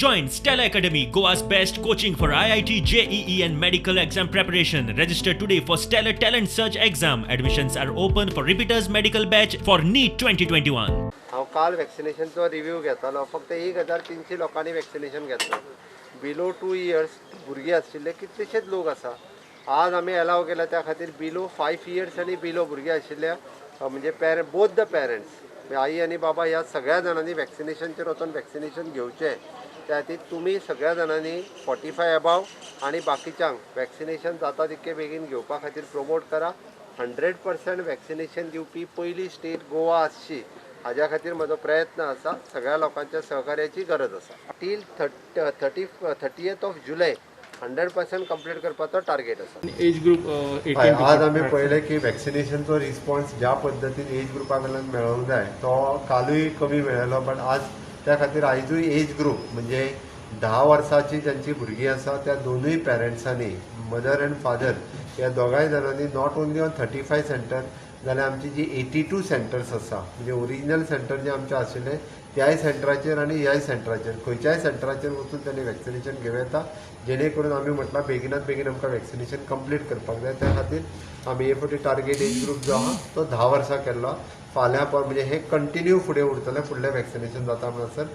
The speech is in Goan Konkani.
Join Stellar Academy, Goa's best coaching for IIT, JEE, and medical exam preparation. Register today for Stellar Talent Search exam. Admissions are open for repeaters medical batch for NEET 2021. हांव काल वॅक्सिनेशनचो रिव्यू घेतालो. फक्त 1300 लोकांनी वॅक्सिनेशन घेतलं. बिलो 2 इयर्स भुरगीं आशिल्ले कितलेशेच लोक आसा. आज आमी एलाव केला त्या खातीर बिलो 5 इयर्स आनी बिलो भुरगीं आशिल्ल्या म्हणजे पेरंट, बोथ the parents, म्हणजे आई आनी बाबा ह्या सगळ्या जाणांनी वॅक्सिनेशनचेर वचून वॅक्सिनेशन घेवचें. त्या खातीर तुमी सगळ्या जाणांनी 45 एबाव आनी बाकीच्यांक वॅक्सिनेशन जाता तितके बेगीन घेवपा खातीर प्रमोट करा. 100% वॅक्सिनेशन दिवपी पयली स्टेट गोवा आसची हाज्या खातीर म्हजो प्रयत्न आसा. सगळ्या लोकांच्या सहकार्याची गरज आसा. Till 30th of July 100% complete करपाचो टार्गेट आसा. एज ग्रुप हय, 18 आज आमी पळयलें की वॅक्सिनेशनचो रिस्पॉन्स ज्या पद्दतीन एज ग्रुपा कडल्यान मेळोंक जाय तो कालूय कमी मेळ्ळो, बट आज त्या खातीर आयजूय एज ग्रुप म्हणजे 10 वर्साची ज्यांची भुरगीं आसा त्या दोनूय पेरंट्सांनी, मदर अँड फादर ह्या दोगांय जाणांनी, not only on 35 center, जाल्यार आमची जी 82 सेंटर्स आसा, म्हणजे ओरिजिनल सेंटर जे आमचे आशिल्ले त्याय सेंटराचेर आनी ह्याय सेंटराचेर, खंयच्याय सेंटराचेर वचून तांणी वॅक्सिनेशन घेवं येता. जेणे करून आमी म्हटलां बेगिनात बेगीन आमकां वॅक्सिनेशन कंप्लीट करपाक जाय. त्या खातीर आमी हे फावटी टार्गेट एज ग्रूप जो आहा तो 10 वर्सां केल्लो. फाल्यां म्हणजे हे कंटिन्यू फुडें उरतलें, फुडलें वॅक्सिनेशन जाता म्हणसर.